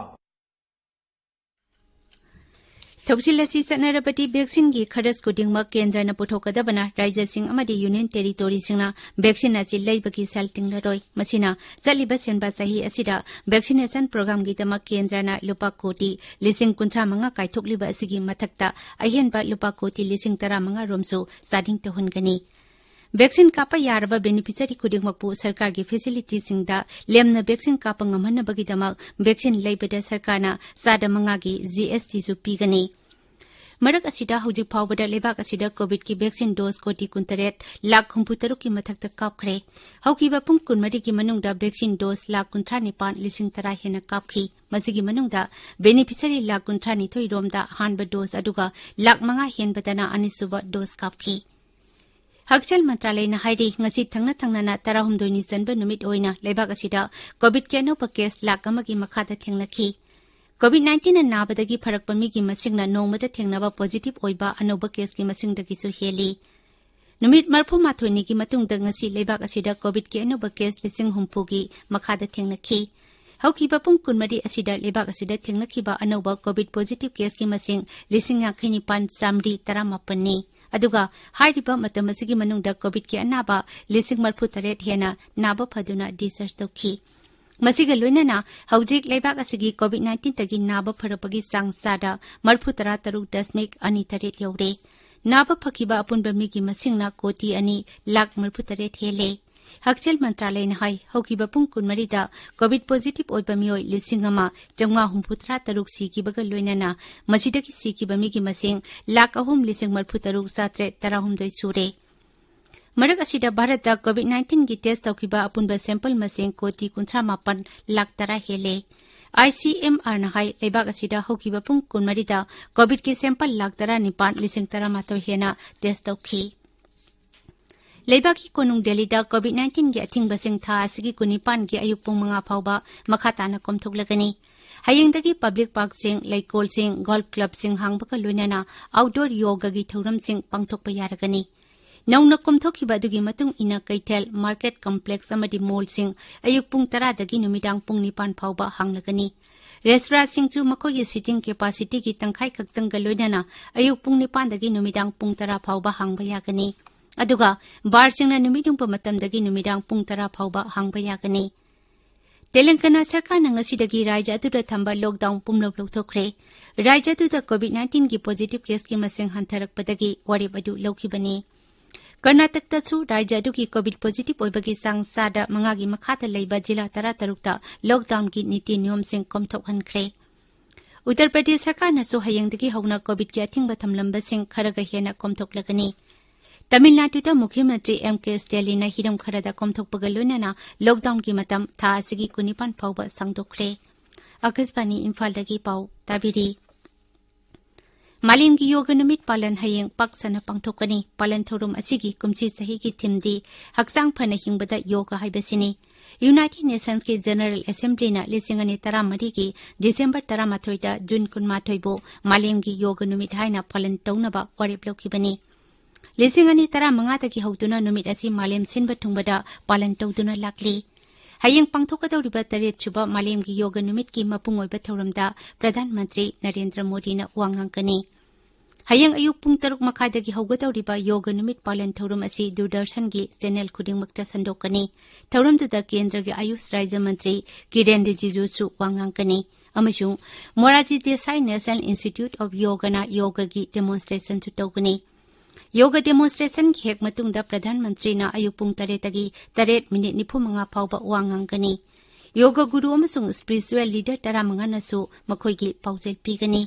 ꯊꯧꯁꯤꯜ ꯑꯁꯤ ꯆꯠꯅꯔꯕꯗꯤ vaccine ꯒꯤ ꯈꯔꯖ ꯈꯨꯗꯤꯡꯃꯛ ꯀꯦꯟꯗ꯭ꯔꯅ ꯄꯨꯊꯣꯛꯀꯗꯕꯅ ꯔꯥꯖ꯭ꯌꯁꯤꯡ ꯑꯃꯗꯤ union territory ꯁꯤꯡꯅ vaccine ꯑꯁꯤ ꯂꯩꯕꯒꯤ ꯁꯦꯜ ꯇꯤꯡꯂꯔꯣꯏ꯫ ꯃꯁꯤꯅ ꯆꯠꯂꯤꯕ ꯁꯦꯟꯕꯥ ꯆꯍꯤ ꯑꯁꯤꯗ vaccination program ꯒꯤꯗꯃꯛ ꯀꯦꯟꯗ꯭ꯔꯅ ꯂꯨꯄꯥ ꯀꯣꯇꯤ ꯂꯤꯁꯤꯡ ꯀꯨꯟꯊ꯭ꯔꯥ ꯃꯉꯥ ꯀꯥꯏꯊꯣꯛꯂꯤꯕ ꯑꯁꯤꯒꯤ ꯃꯊꯛꯇ ꯑꯍꯦꯟꯕ ꯂꯨꯄꯥ ꯀꯣꯇꯤ ꯂꯤꯁꯤꯡ ꯇꯔꯥ ꯃꯉꯥ ꯔꯣꯝꯁꯨ ꯆꯥꯗꯤꯡ ꯇꯧꯍꯟꯒꯅꯤ꯫ Vaccine ꯀꯥꯞꯄ ꯌꯥꯔꯕ beneficiary ꯈꯨꯗꯤꯡꯃꯛꯄꯨ ꯁꯔꯀꯥꯔꯒꯤ facility ꯁꯤꯡꯗ ꯂꯦꯝꯅ vaccine ꯀꯥꯞꯄ ꯉꯝꯍꯟꯅꯕꯒꯤꯗꯃꯛ vaccine ꯂꯩꯕꯗ ꯁꯔꯀꯥꯔꯅ ꯆꯥꯗ ꯃꯉꯥꯒꯤ G S T ꯁꯨ ꯄꯤꯒꯅꯤ꯫ ꯃꯔꯛ ꯑꯁꯤꯗ ꯍꯧꯖꯤꯛ ꯐꯥꯎꯕꯗ ꯂꯩꯕꯥꯛ ꯑꯁꯤꯗ COVID ꯀꯤ vaccine dose ꯀꯣꯇꯤ ꯀꯨꯟꯇꯔꯦꯠ ꯂꯥꯈ ꯍꯨꯝꯐꯨꯇꯔꯨꯛꯀꯤ ꯃꯊꯛꯇ ꯀꯥꯞꯈ꯭ꯔꯦ꯫ ꯍꯧꯈꯤꯕ ꯄꯨꯡ ꯀꯨꯟꯃꯔꯤꯒꯤ ꯃꯅꯨꯡꯗ vaccine dose ꯂꯥꯈ ꯀꯨꯟꯊ꯭ꯔꯥ ꯅꯤꯄꯥꯟ ꯂꯤꯁꯤꯡ ꯇꯔꯥ ꯍꯦꯟꯅ ꯀꯥꯞꯈꯤ꯫ ꯃꯁꯤꯒꯤ ꯃꯅꯨꯡꯗ beneficiary ꯂꯥꯈ ꯀꯨꯟꯊ꯭ꯔꯥ ꯅꯤꯊꯣꯏ ꯔꯣꯝꯗ ꯑꯍꯥꯟꯕ dose ꯑꯗꯨꯒ ꯂꯥꯈ ꯃꯉꯥ ꯍꯦꯟꯕꯗꯅ ꯑꯅꯤꯁꯨꯕ dose ꯀꯥꯞꯈꯤ꯫ ꯍꯛꯁꯦꯜ ꯃꯟꯇ꯭ꯔꯥꯂꯌꯅ ꯍꯥꯏꯔꯤ, ꯉꯁꯤ ꯊꯪꯅ ꯊꯪꯅꯅ ꯇꯔꯥꯍꯨꯝꯗꯣꯏꯅꯤ ꯆꯟꯕ ꯅꯨꯃꯤꯠ ꯑꯣꯏꯅ ꯂꯩꯕꯥꯛ ꯑꯁꯤꯗ COVID ꯀꯤ ꯑꯅꯧꯕ case ꯂꯥꯈ ꯑꯃꯒꯤ ꯃꯈꯥꯗ ꯊꯦꯡꯅꯈꯤ꯫ COVID nineteen ꯅ ꯅꯥꯕꯗꯒꯤ ꯐꯔꯛꯄ ꯃꯤꯒꯤ ꯃꯁꯤꯡꯅ ꯅꯣꯡꯃꯗ ꯊꯦꯡꯅꯕ positive ꯑꯣꯏꯕ ꯑꯅꯧꯕ case ꯀꯤ ꯃꯁꯤꯡꯗꯒꯤꯁꯨ ꯍꯦꯜꯂꯤ꯫ ꯅꯨꯃꯤꯠ ꯃꯔꯤꯐꯨ ꯃꯥꯊꯣꯏꯅꯤꯒꯤ ꯃꯇꯨꯡꯗ ꯉꯁꯤ ꯂꯩꯕꯥꯛ ꯑꯁꯤꯗ COVID ꯀꯤ ꯑꯅꯧꯕ case ꯂꯤꯁꯤꯡ ꯍꯨꯝꯐꯨꯒꯤ ꯃꯈꯥꯗ ꯊꯦꯡꯅꯈꯤ꯫ ꯍꯧꯈꯤꯕ ꯄꯨꯡ ꯀꯨꯟꯃꯔꯤ ꯑꯁꯤꯗ ꯂꯩꯕꯥꯛ ꯑꯁꯤꯗ ꯊꯦꯡꯅꯈꯤꯕ ꯑꯅꯧꯕ COVID positive case ꯀꯤ ꯃꯁꯤꯡ ꯂꯤꯁꯤꯡ ꯌꯥꯡꯈꯩ ꯅꯤꯄꯥꯟ ꯆꯥꯃꯔꯤ ꯇꯔꯥꯃꯥꯄꯟꯅꯤ꯫ ꯑꯗꯨꯒ ꯍꯥꯏꯔꯤꯕ ꯃꯇꯝ ꯑꯁꯤꯒꯤ ꯃꯅꯨꯡꯗ COVID ꯀꯤ ꯑꯅꯥꯕ ꯂꯤꯁꯤꯡ ꯃꯔꯤꯐꯨ ꯇꯔꯦꯠ ꯍꯦꯟꯅ ꯅꯥꯕ ꯐꯗꯨꯅ discharge ꯇꯧꯈꯤ꯫ ꯃꯁꯤꯒ ꯂꯣꯏꯅꯅ ꯍꯧꯖꯤꯛ ꯂꯩꯕꯥꯛ ꯑꯁꯤꯒꯤ COVID nineteen ꯇꯒꯤ ꯅꯥꯕ ꯐꯔꯛꯄꯒꯤ ꯆꯥꯡ ꯆꯥꯗ ꯃꯔꯤꯐꯨ ꯇꯔꯥ ꯇꯔꯨꯛ ꯗꯁꯃꯤꯛ ꯑꯅꯤ ꯇꯔꯦꯠ ꯌꯧꯔꯦ꯫ ꯅꯥꯕ ꯐꯈꯤꯕ ꯑꯄꯨꯟꯕ ꯃꯤꯒꯤ ꯃꯁꯤꯡꯅ ꯀꯣꯇꯤ ꯑꯅꯤ ꯂꯥꯈ ꯃꯔꯤꯐꯨ ꯇꯔꯦꯠ ꯍꯦꯜꯂꯦ꯫ ꯍꯛꯁꯦꯜ ꯃꯟꯇ꯭ꯔꯥꯂꯌꯅ ꯍꯥꯏ, ꯍꯧꯈꯤꯕ ꯄꯨꯡ ꯀꯨꯟꯃꯔꯤꯗ COVID positive ꯑꯣꯏꯕ ꯃꯤꯑꯣꯏ ꯂꯤꯁꯤꯡ ꯑꯃ ꯆꯥꯝꯃꯉꯥ ꯍꯨꯝꯐꯨꯇꯔꯥ ꯇꯔꯨꯛ ꯁꯤꯈꯤꯕꯒ ꯂꯣꯏꯅꯅ ꯃꯁꯤꯗꯒꯤ ꯁꯤꯈꯤꯕ ꯃꯤꯒꯤ ꯃꯁꯤꯡ ꯂꯥꯈ ꯑꯍꯨꯝ ꯂꯤꯁꯤꯡ ꯃꯔꯤꯐꯨ ꯇꯔꯨꯛ ꯆꯥꯇ꯭ꯔꯦꯠ ꯇꯔꯥꯍꯨꯝꯗꯣꯏ ꯁꯨꯔꯦ꯫ ꯃꯔꯛ ꯑꯁꯤꯗ ꯚꯥꯔꯠꯇ COVID nineteen ꯒꯤ test ꯇꯧꯈꯤꯕ ꯑꯄꯨꯟꯕ sample ꯃꯁꯤꯡ ꯀꯣꯇꯤ ꯀꯨꯟꯊ꯭ꯔꯥ ꯃꯥꯄꯟ ꯂꯥꯈ ꯇꯔꯥ ꯍꯦꯜꯂꯦ꯫ ICMR ꯅ ꯍꯥꯏ, ꯂꯩꯕꯥꯛ ꯑꯁꯤꯗ ꯍꯧꯈꯤꯕ ꯄꯨꯡ ꯀꯨꯟꯃꯔꯤꯗ COVID ꯀꯤ sample ꯂꯥꯈ ꯇꯔꯥꯅꯤꯄꯥꯟ ꯂꯤꯁꯤꯡ ꯇꯔꯥꯃꯥꯊꯣꯏ ꯍꯦꯟꯅ test ꯇꯧꯈꯤ꯫ ꯂꯩꯕꯥꯛꯀꯤ ꯀꯣꯅꯨꯡ ꯗꯦꯜꯂꯤꯗ COVID nineteen ꯒꯤ ꯑꯊꯤꯡꯕꯁꯤꯡ ꯊꯥ ꯑꯁꯤꯒꯤ ꯀꯨꯟꯅꯤꯄꯥꯟꯒꯤ ꯑꯌꯨꯛ ꯄꯨꯡ ꯃꯉꯥ ꯐꯥꯎꯕ ꯃꯈꯥ ꯇꯥꯅ ꯀꯣꯝꯊꯣꯛꯂꯒꯅꯤ꯫ ꯍꯌꯦꯡꯗꯒꯤ public park ꯁꯤꯡ, ꯂꯩꯀꯣꯜꯁꯤꯡ, golf club ꯁꯤꯡ ꯍꯥꯡꯕꯒ ꯂꯣꯏꯅꯅ outdoor yoga ꯒꯤ ꯊꯧꯔꯝꯁꯤꯡ ꯄꯥꯡꯊꯣꯛꯄ ꯌꯥꯔꯒꯅꯤ꯫ ꯅꯧꯅ ꯀꯣꯝꯊꯣꯛꯈꯤꯕ ꯑꯗꯨꯒꯤ ꯃꯇꯨꯡ ꯏꯟꯅ ꯀꯩꯊꯦꯜ, ꯃꯥꯔꯀꯦꯠ ꯀꯝꯄ꯭ꯂꯦꯛꯁ ꯑꯃꯗꯤ ꯃꯣꯜꯁꯤꯡ ꯑꯌꯨꯛ ꯄꯨꯡ ꯇꯔꯥꯗꯒꯤ ꯅꯨꯃꯤꯗꯥꯡ ꯄꯨꯡ ꯅꯤꯄꯥꯟ ꯐꯥꯎꯕ ꯍꯥꯡꯂꯒꯅꯤ꯫ ꯔꯦꯁꯇꯨꯔꯥꯁꯤꯡꯁꯨ ꯃꯈꯣꯏꯒꯤ ꯁꯤꯇꯤꯡ ꯀꯦꯄꯥꯁꯤꯇꯤꯒꯤ ꯇꯪꯈꯥꯏ ꯈꯛꯇꯪꯒ ꯂꯣꯏꯅꯅ ꯑꯌꯨꯛ ꯄꯨꯡ ꯅꯤꯄꯥꯟꯗꯒꯤ ꯅꯨꯃꯤꯗꯥꯡ ꯄꯨꯡ ꯇꯔꯥ ꯐꯥꯎꯕ ꯍꯥꯡꯕ ꯌꯥꯒꯅꯤ꯫ ꯑꯗꯨꯒ ꯕꯥꯔꯁꯤꯡꯅ ꯅꯨꯃꯤꯠ ꯌꯨꯡꯕ ꯃꯇꯝꯗꯒꯤ ꯅꯨꯃꯤꯗꯥꯡ ꯄꯨꯡ ꯇꯔꯥ ꯐꯥꯎꯕ ꯍꯥꯡꯕ ꯌꯥꯒꯅꯤ꯫ ꯇꯦꯂꯪꯒꯅꯥ ꯁꯔꯀꯥꯔꯅ ꯉꯁꯤꯗꯒꯤ ꯔꯥꯖ꯭ꯌ ꯑꯗꯨꯗ ꯊꯝꯕ ꯂꯣꯛꯗꯥꯎꯟ ꯄꯨꯝꯅꯃꯛ ꯂꯧꯊꯣꯛꯈ꯭ꯔꯦ꯫ ꯔꯥꯖ꯭ꯌ ꯑꯗꯨꯗ ꯀꯣꯚꯤꯗ ꯅꯥꯏꯟꯇꯤꯟꯒꯤ ꯄꯣꯖꯤꯇꯤꯚ ꯀꯦꯁꯀꯤ ꯃꯁꯤꯡ ꯍꯟꯊꯔꯛꯄꯗꯒꯤ ꯋꯥꯔꯦꯞ ꯑꯗꯨ ꯂꯧꯈꯤꯕꯅꯤ꯫ ꯀꯔꯅꯥꯇꯀꯇꯁꯨ ꯔꯥꯖ꯭ꯌ ꯑꯗꯨꯒꯤ ꯀꯣꯚꯤꯗ ꯄꯣꯖꯤꯇꯤꯚ ꯑꯣꯏꯕꯒꯤ ꯆꯥꯡ ꯆꯥꯗ ꯃꯉꯥꯒꯤ ꯃꯈꯥꯗ ꯂꯩꯕ ꯖꯤꯂꯥ ꯇꯔꯥꯇꯔꯨꯛꯇ ꯂꯣꯛꯗꯥꯎꯟꯒꯤ ꯅꯤꯇꯤ ꯅꯤꯌꯣꯝꯁꯤꯡ ꯀꯣꯝꯊꯣꯛꯍꯟꯈ꯭ꯔꯦ꯫ ꯎꯠꯇꯔ ꯄ꯭ꯔꯗꯦꯁ ꯁꯔꯀꯥꯔꯅꯁꯨ ꯍꯌꯦꯡꯗꯒꯤ ꯍꯧꯅ ꯀꯣꯚꯤꯗꯀꯤ ꯑꯊꯤꯡꯕ ꯊꯝꯂꯝꯕꯁꯤꯡ ꯈꯔꯒ ꯍꯦꯟꯅ ꯀꯣꯝꯊꯣꯛꯂꯒꯅꯤ꯫ ꯇꯥꯃꯤꯜ ꯅꯥꯗꯨꯗ ꯃꯨꯈ꯭ꯌ ꯃꯟꯇ꯭ꯔꯤ ꯑꯦꯝ ꯀꯦ ꯁ꯭ꯇꯦꯂꯤꯟꯅ ꯍꯤꯔꯝ ꯈꯔꯗ ꯀꯣꯝꯊꯣꯛꯄꯒ ꯂꯣꯏꯅꯅ ꯂꯣꯛꯗꯥꯎꯟꯒꯤ ꯃꯇꯝ ꯊꯥ ꯑꯁꯤꯒꯤ ꯀꯨꯟꯅꯤꯄꯥꯟ ꯐꯥꯎꯕ ꯁꯥꯡꯗꯣꯛꯈ꯭ꯔꯦ꯫ ꯑꯀꯥꯁꯕꯥꯅꯤ ꯏꯝꯐꯥꯜꯗꯒꯤ ꯄꯥꯎ ꯇꯥꯕꯤꯔꯤ꯫ ꯃꯥꯂꯦꯝꯒꯤ ꯌꯣꯒ ꯅꯨꯃꯤꯠ ꯄꯥꯂꯟ ꯍꯌꯦꯡ ꯄꯥꯛ ꯁꯟꯅ ꯄꯥꯡꯊꯣꯛꯀꯅꯤ꯫ ꯄꯥꯂꯟ ꯊꯧꯔꯝ ꯑꯁꯤꯒꯤ ꯀꯨꯝꯁꯤ ꯆꯍꯤꯒꯤ ꯊꯤꯝꯗꯤ ꯍꯛꯆꯥꯡ ꯐꯅ ꯍꯤꯡꯕꯗ ꯌꯣꯒ ꯍꯥꯏꯕꯁꯤꯅꯤ꯫ ꯌꯨꯅꯥꯏꯇꯦꯗ ꯅꯦꯁꯟꯁꯀꯤ ꯖꯦꯅꯔꯦꯜ ꯑꯦꯁꯦꯝꯕ꯭ꯂꯤꯅ ꯂꯤꯁꯤꯡ ꯑꯅꯤ ꯇꯔꯥꯃꯔꯤꯒꯤ ꯗꯤꯁꯦꯝꯕꯔ ꯇꯔꯥꯃꯥꯊꯣꯏꯗ ꯖꯨꯟ ꯀꯨꯟꯃꯥꯊꯣꯏꯕꯨ ꯃꯥꯂꯦꯝꯒꯤ ꯌꯣꯒ ꯅꯨꯃꯤꯠ ꯍꯥꯏꯅ ꯄꯥꯂꯟ ꯇꯧꯅꯕ ꯋꯥꯔꯦꯞ ꯂꯧꯈꯤꯕꯅꯤ꯫ ꯂꯤꯁꯤꯡ ꯑꯅꯤ ꯇꯔꯥꯃꯉꯥꯗꯒꯤ ꯍꯧꯗꯨꯅ ꯅꯨꯃꯤꯠ ꯑꯁꯤ ꯃꯥꯂꯦꯝ ꯁꯤꯟꯕ ꯊꯨꯡꯕꯗ ꯄꯥꯂꯟ ꯇꯧꯗꯨꯅ ꯂꯥꯛꯂꯤ꯫ ꯍꯌꯦꯡ ꯄꯥꯡꯊꯣꯛꯀꯗꯧꯔꯤꯕ ꯇꯔꯦꯠꯁꯨꯕ ꯃꯥꯂꯦꯝꯒꯤ ꯌꯣꯒ ꯅꯨꯃꯤꯠꯀꯤ ꯃꯄꯨꯡ ꯑꯣꯏꯕ ꯊꯧꯔꯝꯗ ꯄ꯭ꯔꯙꯥꯟ ꯃꯟꯇ꯭ꯔꯤ ꯅꯔꯦꯟꯗ꯭ꯔ ꯃꯣꯗꯤꯅ ꯋꯥ ꯉꯥꯡꯒꯅꯤ꯫ ꯍꯌꯦꯡ ꯑꯌꯨꯛ ꯄꯨꯡ ꯇꯔꯨꯛ ꯃꯈꯥꯏꯗꯒꯤ ꯍꯧꯒꯗꯧꯔꯤꯕ ꯌꯣꯒ ꯅꯨꯃꯤꯠ ꯄꯥꯂꯟ ꯊꯧꯔꯝ ꯑꯁꯤ ꯗꯨꯔꯗꯔꯁꯟꯒꯤ ꯆꯦꯅꯦꯜ ꯈꯨꯗꯤꯡꯃꯛꯇ ꯁꯟꯗꯣꯛꯀꯅꯤ꯫ ꯊꯧꯔꯝꯗꯨꯗ ꯀꯦꯟꯗ꯭ꯔꯒꯤ ꯑꯌꯨꯁ ꯔꯥꯖ꯭ꯌ ꯃꯟꯇ꯭ꯔꯤ ꯀꯤꯔꯦꯟ ꯔꯤꯖꯤꯖꯨꯁꯨ ꯋꯥ ꯉꯥꯡꯒꯅꯤ꯫ ꯑꯃꯁꯨꯡ Morarji Desai national institute of ꯌꯣꯒꯅ ꯌꯣꯒꯒꯤ ꯗꯦꯃꯣꯟꯁꯇ꯭ꯔꯦꯁꯟꯁꯨ ꯇꯧꯒꯅꯤ꯫ ꯌꯣꯒ ꯗꯦꯃꯣꯟꯁꯇ꯭ꯔꯦꯁꯟꯒꯤ ꯍꯦꯛ ꯃꯇꯨꯡꯗ ꯄ꯭ꯔꯙꯥꯟ ꯃꯟꯇ꯭ꯔꯤꯅ ꯑꯌꯨꯛ ꯄꯨꯡ ꯇꯔꯦꯠꯇꯒꯤ ꯇꯔꯦꯠ ꯃꯤꯅꯤꯠ ꯅꯤꯐꯨ ꯃꯉꯥ ꯐꯥꯎꯕ ꯋꯥ ꯉꯥꯡꯒꯅꯤ꯫ ꯌꯣꯒ ꯒꯨꯔꯨ ꯑꯃꯁꯨꯡ ꯁ꯭ꯄꯤꯔꯤꯆꯨꯋꯦꯜ ꯂꯤꯗꯔ ꯇꯔꯥꯃꯉꯥꯅꯁꯨ ꯃꯈꯣꯏꯒꯤ ꯄꯥꯎꯖꯦꯜ ꯄꯤꯒꯅꯤ꯫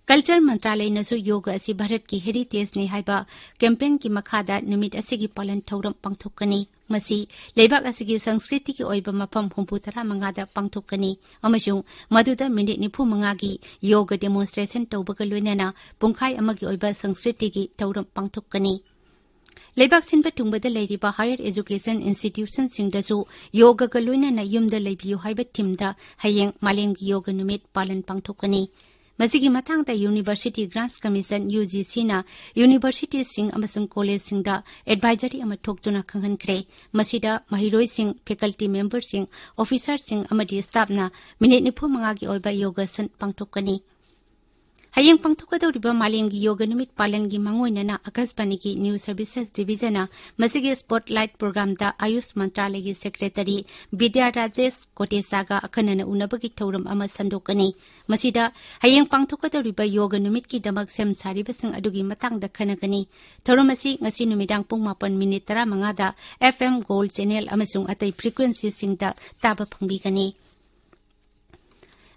ꯀꯜꯆꯔ ꯃꯟꯇ꯭ꯔꯥꯂꯌꯅꯁꯨ ꯌꯣꯒ ꯑꯁꯤ ꯚꯥꯔꯠꯀꯤ ꯍꯦꯔꯤꯇꯦꯖꯅꯤ ꯍꯥꯏꯕ ꯀꯦꯝꯄꯦꯟꯒꯤ ꯃꯈꯥꯗ ꯅꯨꯃꯤꯠ ꯑꯁꯤꯒꯤ ꯄꯥꯂꯟ ꯊꯧꯔꯝ ꯄꯥꯡꯊꯣꯛꯀꯅꯤ꯫ ꯃꯁꯤ ꯂꯩꯕꯥꯛ ꯑꯁꯤꯒꯤ ꯁꯪꯁꯀ꯭ꯔꯤꯇꯤꯒꯤ ꯑꯣꯏꯕ ꯃꯐꯝ ꯍꯨꯝꯐꯨ ꯇꯔꯥꯃꯉꯥꯗ ꯄꯥꯡꯊꯣꯛꯀꯅꯤ ꯑꯃꯁꯨꯡ ꯃꯗꯨꯗ ꯃꯤꯅꯤꯠ ꯅꯤꯐꯨ ꯃꯉꯥꯒꯤ ꯌꯣꯒ ꯗꯦꯃꯣꯟꯁꯇ꯭ꯔꯦꯁꯟ ꯇꯧꯕꯒ ꯂꯣꯏꯅꯅ ꯄꯨꯡꯈꯥꯏ ꯑꯃꯒꯤ ꯑꯣꯏꯕ ꯁꯪꯁꯀ꯭ꯔꯤꯇꯤꯒꯤ ꯊꯧꯔꯝ ꯄꯥꯡꯊꯣꯛꯀꯅꯤ꯫ ꯂꯩꯕꯥꯛ ꯁꯤꯟꯕ ꯊꯨꯡꯕꯗ ꯂꯩꯔꯤꯕ ꯍꯥꯌꯔ ꯑꯦꯖꯨꯀꯦꯁꯟ ꯏꯟꯁꯇꯤꯇ꯭ꯌꯨꯁꯟꯁꯤꯡꯗꯁꯨ ꯌꯣꯒꯒ ꯂꯣꯏꯅꯅ ꯌꯨꯝꯗ ꯂꯩꯕꯤꯌꯨ ꯍꯥꯏꯕ ꯊꯤꯝꯗ ꯍꯌꯦꯡ ꯃꯥꯂꯦꯝꯒꯤ ꯌꯣꯒ ꯅꯨꯃꯤꯠ ꯄꯥꯂꯟ ꯄꯥꯡꯊꯣꯛꯀꯅꯤ꯫ ꯃꯁꯤꯒꯤ ꯃꯇꯥꯡꯗ University Grants Commission, UGCꯅ universityꯁꯤꯡ ꯑꯃꯁꯨꯡ collegeꯁꯤꯡꯗ advisory ꯑꯃ ꯊꯣꯛꯇꯨꯅ ꯈꯪꯍꯟꯈ꯭ꯔꯦ꯫ ꯃꯁꯤꯗ ꯃꯍꯩꯔꯣꯏꯁꯤꯡ, faculty memberꯁꯤꯡ, officerꯁꯤꯡ ꯑꯃꯗꯤ staffꯅ minute ꯅꯤꯐꯨ ꯃꯉꯥꯒꯤ ꯑꯣꯏꯕ ꯌꯣꯒꯥꯁꯟ ꯄꯥꯡꯊꯣꯛꯀꯅꯤ꯫ ꯍꯌꯦꯡ ꯄꯥꯡꯊꯣꯛꯀꯗꯧꯔꯤꯕ ꯃꯥꯂꯦꯝꯒꯤ ꯌꯣꯒ ꯅꯨꯃꯤꯠ ꯄꯥꯂꯟꯒꯤ ꯃꯥꯡꯑꯣꯏꯅꯅ ꯑꯀꯥꯁꯕꯥꯅꯤꯒꯤ News Services Divisionꯅ ꯃꯁꯤꯒꯤ spotlight programꯗ ꯑꯌꯨꯁ ꯃꯟꯇ꯭ꯔꯥꯂꯌꯒꯤ secretary ꯕꯤꯗ꯭ꯌꯥ ꯔꯥꯖꯦꯁ ꯀꯣꯇꯦꯆꯥꯒ ꯑꯈꯟꯅꯅ ꯎꯅꯕꯒꯤ ꯊꯧꯔꯝ ꯑꯃ ꯁꯟꯗꯣꯛꯀꯅꯤ꯫ ꯃꯁꯤꯗ ꯍꯌꯦꯡ ꯄꯥꯡꯊꯣꯛꯀꯗꯧꯔꯤꯕ ꯌꯣꯒ ꯅꯨꯃꯤꯠꯀꯤꯗꯃꯛ ꯁꯦꯝ ꯁꯥꯔꯤꯕꯁꯤꯡ ꯑꯗꯨꯒꯤ ꯃꯇꯥꯡꯗ ꯈꯟꯅꯒꯅꯤ꯫ ꯊꯧꯔꯝ ꯑꯁꯤ ꯉꯁꯤ ꯅꯨꯃꯤꯗꯥꯡ ꯄꯨꯡ ꯃꯥꯄꯟ minute ꯇꯔꯥꯃꯉꯥꯗ FM Gold channel ꯑꯃꯁꯨꯡ ꯑꯇꯩ frequencyꯁꯤꯡꯗ ꯇꯥꯕ ꯐꯪꯕꯤꯒꯅꯤ꯫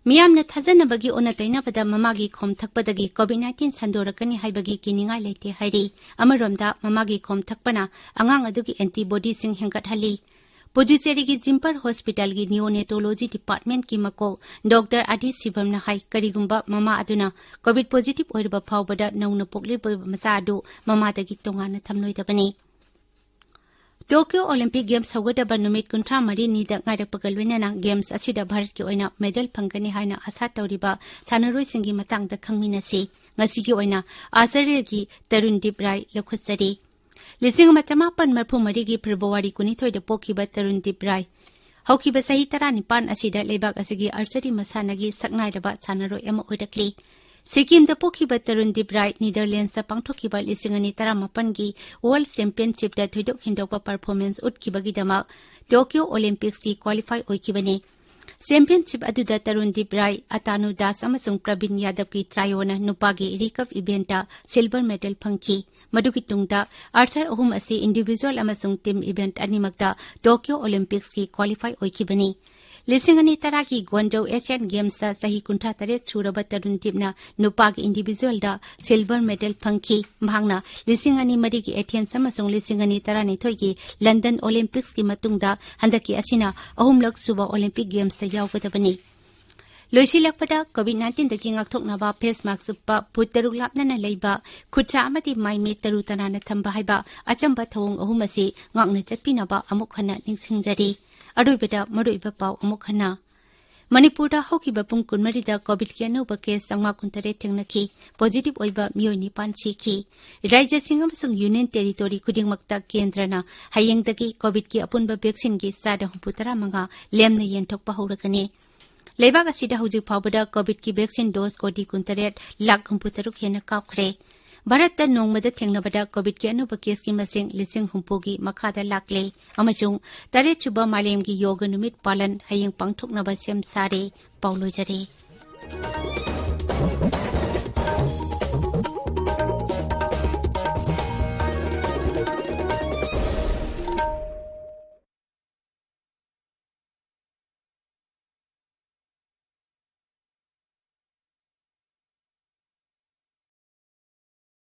ꯃꯤꯌꯥꯝꯅ ꯊꯥꯖꯅꯕꯒꯤ ꯑꯣꯟꯅ ꯇꯩꯅꯕꯗ ꯃꯃꯥꯒꯤ ꯈꯣꯝ ꯊꯛꯄꯗꯒꯤ COVID nineteen ꯁꯟꯗꯣꯔꯛꯀꯅꯤ ꯍꯥꯏꯕꯒꯤ ꯀꯤꯅꯤꯡꯉꯥꯏ ꯂꯩꯇꯦ ꯍꯥꯏꯔꯤ꯫ ꯑꯃꯔꯣꯝꯗ, ꯃꯃꯥꯒꯤ ꯈꯣꯝ ꯊꯛꯄꯅ ꯑꯉꯥꯡ ꯑꯗꯨꯒꯤ antibodyꯁꯤꯡ ꯍꯦꯟꯒꯠꯍꯜꯂꯤ꯫ ꯄꯨꯗꯨꯆꯦꯔꯤꯒꯤ ꯖꯤꯝꯄꯔ ꯍꯣꯁꯄꯤꯇꯥꯜꯒꯤ Neonatology Departmentꯀꯤ ꯃꯀꯣꯛ ꯗꯣꯛꯇꯔ ꯑꯥꯗꯤ ꯁꯤꯕꯝꯅ ꯍꯥꯏ, ꯀꯔꯤꯒꯨꯝꯕ ꯃꯃꯥ ꯑꯗꯨꯅ COVID positive ꯑꯣꯏꯔꯕ ꯐꯥꯎꯕꯗ ꯅꯧꯅ ꯄꯣꯛꯂꯤꯕ ꯃꯆꯥ ꯑꯗꯨ ꯃꯃꯥꯗꯒꯤ ꯇꯣꯉꯥꯟꯅ ꯊꯝꯂꯣꯏꯗꯕꯅꯤ꯫ ꯇꯣꯀꯤꯌꯣ ꯑꯣꯂꯤꯝꯄꯤꯛ ꯒꯦꯝꯁ ꯍꯧꯒꯗꯕ ꯅꯨꯃꯤꯠ ꯀꯨꯟꯊ꯭ꯔꯥ ꯃꯔꯤꯅꯤꯗ ꯉꯥꯏꯔꯛꯄꯒ ꯂꯣꯏꯅꯅ ꯒꯦꯝꯁ ꯑꯁꯤꯗ ꯚꯥꯔꯠꯀꯤ ꯑꯣꯏꯅ ꯃꯦꯗꯜ ꯐꯪꯒꯅꯤ ꯍꯥꯏꯅ ꯑꯥꯁꯥ ꯇꯧꯔꯤꯕ ꯁꯥꯟꯅꯔꯣꯏꯁꯤꯡꯒꯤ ꯃꯇꯥꯡꯗ ꯈꯪꯃꯤꯟꯅꯁꯤ꯫ ꯉꯁꯤꯒꯤ ꯑꯣꯏꯅ ꯑꯥꯔꯆꯔꯤꯒꯤ ꯇꯔꯨꯟꯗꯤꯞ ꯔꯥꯏ ꯂꯧꯈꯠꯆꯔꯤ꯫ ꯂꯤꯁꯤꯡ ꯑꯃ ꯆꯃꯥꯄꯟ ꯃꯔꯤꯐꯨ ꯃꯔꯤꯒꯤ ꯐꯦꯕ꯭ꯔꯨꯋꯥꯔꯤ ꯀꯨꯟꯅꯤꯊꯣꯏꯗ ꯄꯣꯛꯈꯤꯕ ꯇꯔꯨꯟꯗꯤꯞ ꯔꯥꯏ ꯍꯧꯈꯤꯕ ꯆꯍꯤ ꯇꯔꯥꯅꯤꯄꯥꯟ ꯑꯁꯤꯗ ꯂꯩꯕꯥꯛ ꯑꯁꯤꯒꯤ ꯑꯥꯔꯆꯔꯤ ꯃꯁꯥꯟꯅꯒꯤ ꯁꯛꯅꯥꯏꯔꯕ ꯁꯥꯟꯅꯔꯣꯏ ꯑꯃ ꯑꯣꯏꯔꯛꯂꯤ꯫ ꯁꯤꯛꯀꯤꯝꯗ ꯄꯣꯛꯈꯤꯕ ꯇꯔꯨꯟꯗꯤꯞ ꯔꯥꯏ ꯅꯤꯗꯔꯂꯦꯟꯁꯇ ꯄꯥꯡꯊꯣꯛꯈꯤꯕ ꯂꯤꯁꯤꯡ ꯑꯅꯤ ꯇꯔꯥꯃꯥꯄꯟꯒꯤ World Championshipꯇ ꯊꯣꯏꯗꯣꯛ ꯍꯦꯟꯗꯣꯛꯄ performance ꯎꯠꯈꯤꯕꯒꯤꯗꯃꯛ ꯇꯣꯀꯤꯌꯣ ꯑꯣꯂꯤꯝꯄꯤꯛꯁꯀꯤ qualify ꯑꯣꯏꯈꯤꯕꯅꯤ꯫ Championship ꯑꯗꯨꯗ ꯇꯔꯨꯟꯗꯤꯞ ꯔꯥꯏ, ꯑꯇꯥꯅꯨ ꯗꯥꯁ ꯑꯃꯁꯨꯡ ꯄ꯭ꯔꯕꯤꯟ ꯌꯥꯗꯕꯀꯤ trioꯅ ꯅꯨꯄꯥꯒꯤ recurve eventꯇ silver medal ꯐꯪꯈꯤ꯫ ꯃꯗꯨꯒꯤ ꯇꯨꯡꯗ archer ꯑꯍꯨꯝ ꯑꯁꯤ individual ꯑꯃꯁꯨꯡ team event ꯑꯅꯤꯃꯛꯇ ꯇꯣꯀꯤꯌꯣ ꯑꯣꯂꯤꯝꯄꯤꯛꯁꯀꯤ qualify ꯑꯣꯏꯈꯤꯕꯅꯤ꯫ ꯂꯤꯁꯤꯡ ꯑꯅꯤ ꯇꯔꯥꯒꯤ Guangzhou Asian Gamesꯇ ꯆꯍꯤ ꯀꯨꯟꯊ꯭ꯔꯥ ꯇꯔꯦꯠ ꯁꯨꯔꯕ ꯇꯔꯨꯟꯗꯤꯞꯅ ꯅꯨꯄꯥꯒꯤ individualꯗ silver medal ꯐꯪꯈꯤ꯫ ꯃꯍꯥꯛꯅ ꯂꯤꯁꯤꯡ ꯑꯅꯤ ꯃꯔꯤꯒꯤ Athens ꯑꯃꯁꯨꯡ ꯂꯤꯁꯤꯡ ꯑꯅꯤ ꯇꯔꯥꯅꯤꯊꯣꯏꯒꯤ London Olympicsꯀꯤ ꯃꯇꯨꯡꯗ ꯍꯟꯗꯛꯀꯤ ꯑꯁꯤꯅ ꯑꯍꯨꯝꯂꯛ ꯁꯨꯕ Olympic Gamesꯇ ꯌꯥꯎꯒꯗꯕꯅꯤ꯫ ꯂꯣꯏꯁꯤꯜꯂꯛꯄꯗ, COVID nineteenꯗꯒꯤ ꯉꯥꯛꯊꯣꯛꯅꯕ face mask ꯎꯞꯄ, ꯐꯨꯠ ꯇꯔꯨꯛ ꯂꯥꯞꯅꯅ ꯂꯩꯕ, ꯈꯨꯠꯁꯥ ꯑꯃꯗꯤ ꯃꯥꯏ ꯃꯤꯠ ꯇꯔꯨ ꯇꯅꯥꯟꯅ ꯊꯝꯕ ꯍꯥꯏꯕ ꯑꯆꯝꯕ ꯊꯧꯑꯣꯡ ꯑꯍꯨꯝ ꯑꯁꯤ ꯉꯥꯛꯅ ꯆꯠꯄꯤꯅꯕ ꯑꯃꯨꯛ ꯍꯟꯅ ꯅꯤꯡꯁꯤꯡꯖꯔꯤ꯫ ꯑꯔꯣꯏꯕꯗ ꯃꯔꯨꯑꯣꯏꯕ ꯄꯥꯎ ꯑꯃꯨꯛ ꯍꯟꯅ꯫ ꯃꯅꯤꯄꯨꯔꯗ ꯍꯧꯈꯤꯕ ꯄꯨꯡ ꯀꯨꯟꯃꯔꯤꯗ ꯀꯣꯚꯤꯗꯀꯤ ꯑꯅꯧꯕ ꯀꯦꯁ ꯆꯥꯝꯃꯉꯥ ꯀꯨꯟꯇꯔꯦꯠ ꯊꯦꯡꯅꯈꯤ꯫ ꯄꯣꯖꯤꯇꯤꯚ ꯑꯣꯏꯕ ꯃꯤꯑꯣꯏ ꯅꯤꯄꯥꯟ ꯁꯤꯈꯤ꯫ ꯔꯥꯖ꯭ꯌꯁꯤꯡ ꯑꯃꯁꯨꯡ ꯌꯨꯅꯤꯌꯟ ꯇꯦꯔꯤꯇꯣꯔꯤ ꯈꯨꯗꯤꯡꯃꯛꯇ ꯀꯦꯟꯗ꯭ꯔꯅ ꯍꯌꯦꯡꯗꯒꯤ ꯀꯣꯚꯤꯗꯀꯤ ꯑꯄꯨꯟꯕ ꯚꯦꯛꯁꯤꯟꯒꯤ ꯆꯥꯗ ꯍꯨꯝꯐꯨꯇꯔꯥ ꯃꯉꯥ ꯂꯦꯝꯅ ꯌꯦꯟꯊꯣꯛꯄ ꯍꯧꯔꯒꯅꯤ꯫ ꯂꯩꯕꯥꯛ ꯑꯁꯤꯗ ꯍꯧꯖꯤꯛ ꯐꯥꯎꯕꯗ ꯀꯣꯚꯤꯗꯀꯤ ꯚꯦꯛꯁꯤꯟ ꯗꯣꯁ ꯀꯣꯇꯤ ꯀꯨꯟꯇꯔꯦꯠ ꯂꯥꯈ ꯍꯨꯝꯐꯨꯇꯔꯨꯛ ꯍꯦꯟꯅ ꯀꯥꯞꯈ꯭ꯔꯦ꯫ ꯚꯥꯔꯠꯇ ꯅꯣꯡꯃꯗ ꯊꯦꯡꯅꯕꯗ ꯀꯣꯚꯤꯗꯀꯤ ꯑꯅꯧꯕ ꯀꯦꯁꯀꯤ ꯃꯁꯤꯡ ꯂꯤꯁꯤꯡ ꯍꯨꯝꯐꯨꯒꯤ ꯃꯈꯥꯗ ꯂꯥꯛꯂꯦ ꯑꯃꯁꯨꯡ ꯇꯔꯦꯠꯁꯨꯕ ꯃꯥꯂꯦꯝꯒꯤ ꯌꯣꯒ ꯅꯨꯃꯤꯠ ꯄꯥꯂꯟ ꯍꯌꯦꯡ ꯄꯥꯡꯊꯣꯛꯅꯕ ꯁꯦꯝ ꯁꯥꯔꯦ꯫ ꯄꯥꯎ ꯂꯣꯏꯖꯔꯦ꯫